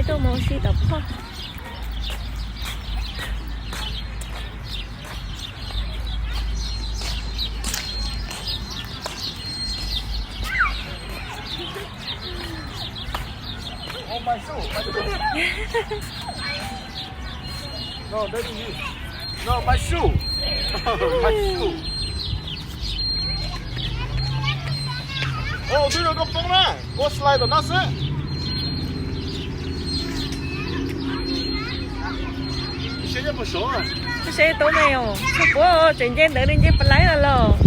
Tuaj mus ua si tom phoj. Twb yog koj poob na, ua slide tom no xwb. Seb tub me, txhob puav, tseem nce ntawd li nce pas laib los los.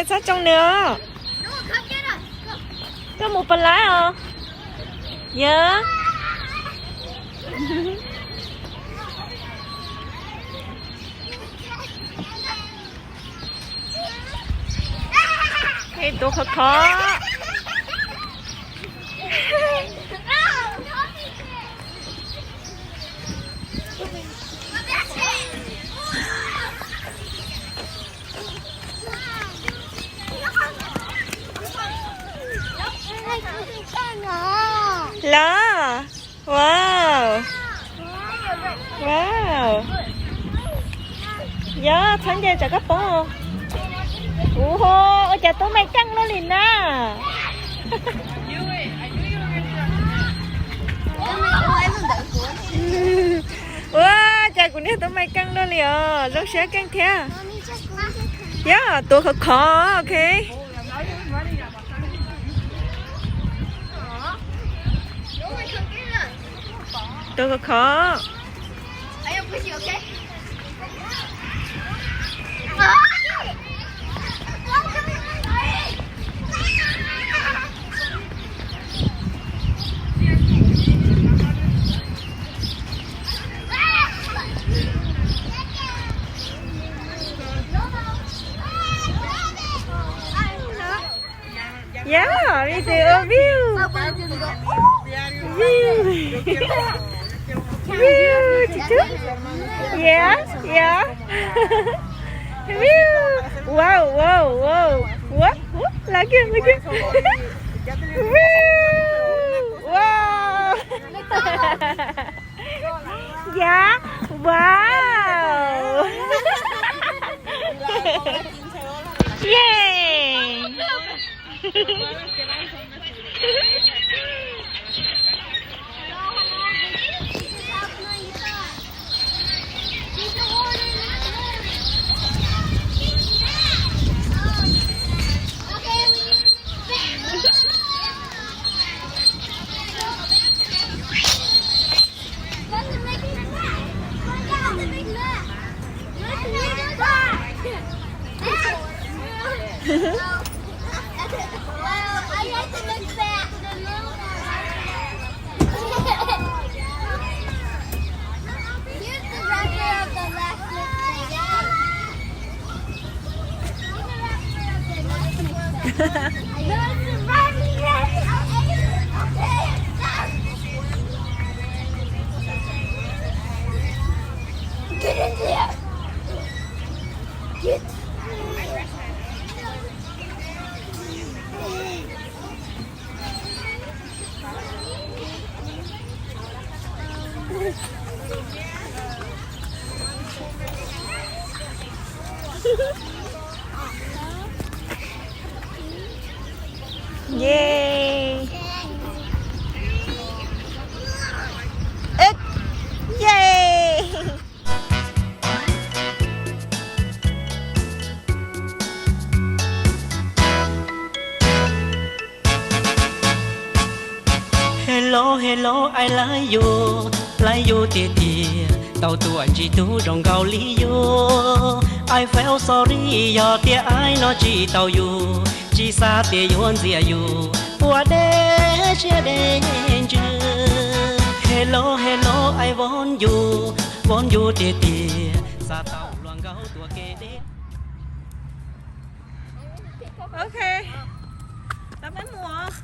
Txhob tsoo nws os. Koj mus pas laib os. Yog. Tuav khov khov. Los, wow, wow. Yog txhob nce tsam koj poob. Ua cas tub me keej luaj li na. Ua cas kuv niag tub me keej luaj li os, zoo siab keej thiab. Yog tuav khov khov, ok. Tuav khov khov. Yeah, video, view. View. View, tsis tub. Yeah, yeah. View. Wow, wow, wow. Ua, ua, la kiag, la kiag. View. Wow. Yeah, wow. Yay. Yay. Ê, yay. Hello, hello, I love you, love you tiag tiag, tau tuaj ntsib tug zoo nkaus li yus. I feel sorry, yog tias I no tsis tau yus, tsis xav tias yuav ntxias yus ua deb siab deb ntsws. Hello, hello, I want you, Ncu tiag tiag, xav tau luag nkaus tuaj kev deb. Ok, los peb mus.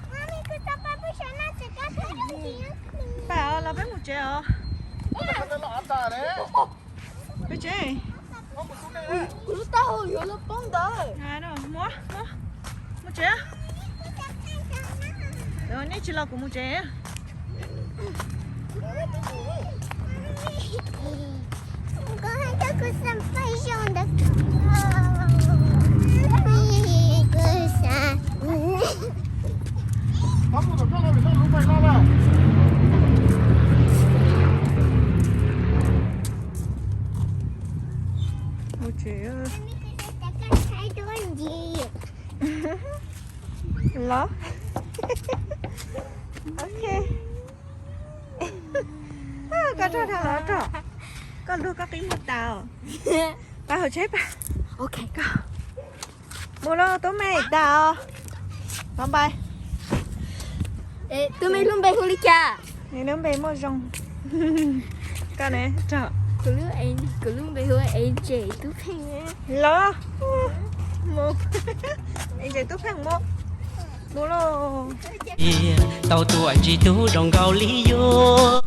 Pam, los peb mus tsev os. Peb tsev. Kuv lub taub hau yuav los poob ntawd. Mus, mus tsev. Nej tsis los kuv mus tsev. Mus tsev. Los. Ok. Koj rov rau los rau. Koj lub koj qib muag tas. Pab hauv tsheb pab. Ok, koj mus los, tub me tas os. Bye bye. Tub me lub npe hu li cas? Nws lub npe muaj zoo. Koj ne, rau. Kuv lub npe hu Angel Tub Pheej. Los mus. Angel Tub Pheej mus. Mus lauj. Tau tuaj ntsis tub zoo nkaus li yus.